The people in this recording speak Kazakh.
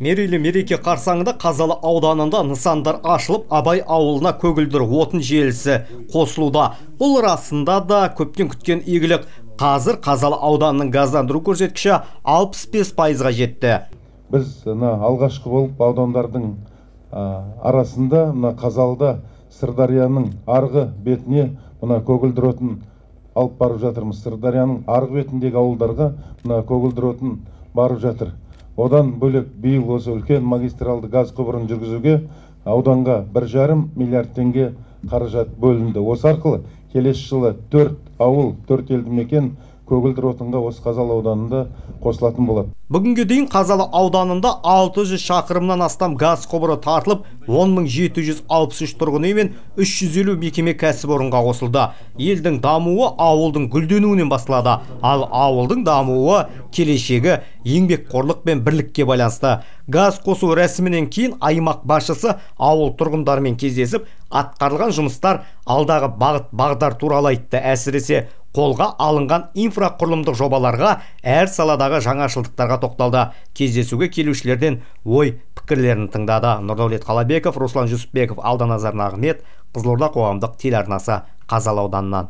Мерейлі мереке қарсаңында Қазалы ауданында нысандар ашылып, Абай ауылына көгілдір отын желісі қосылуда. Бұл расында да көптен күткен игілік. Қазір Қазалы ауданының газдандыру көрсеткіші 65%-ға жетті. Біз мына алғашқы болып аудандардың арасында мына Қазалыда Сырдарияның арғы бетіне мына көгілдір отын алып барып жатырмыз. Сырдарияның арғы бетіндегі ауылдарға мына көгілдір отын барып жатыр. Одан бөлек биыл осы үлкен магистралды газ құбырын жүргізуге ауданға 1,5 миллиард теңге қаражат бөлінді. Осы арқылы келесі жылы 4 ауыл, 4 елді мекен көгілдір отынға осы Қазалы ауданында қосылатын болады. Бүгінге дейін Қазалы ауданында 600 шақырымнан астам газ құбыры тартылып, 10 763 тұрғын үй мен 350 мекеме, кәсіпорынға қосылды. Елдің дамуы ауылдың гүлденуінен басталады. Ал ауылдың дамуы, келешегі еңбекқорлық пен бірлікке байланысты. Газ қосу рәсімінен кейін аймақ басшысы ауыл тұрғындарымен кездесіп, атқарылған жұмыстар, алдағы бағыт бағдар туралы айтты. Әсіресе қолға алынған инфрақұрылымдық жобаларға, әр саладағы жаңашылдықтарға тоқталды. Кездесуге келушілерден ой пікірлерін тыңдады. Нұрдәулет Қалабеков, Руслан Жүсіпбеков, Алданазар Нағымет, Қызылорда қоғамдық телеарнасы, Қазалы ауданынан.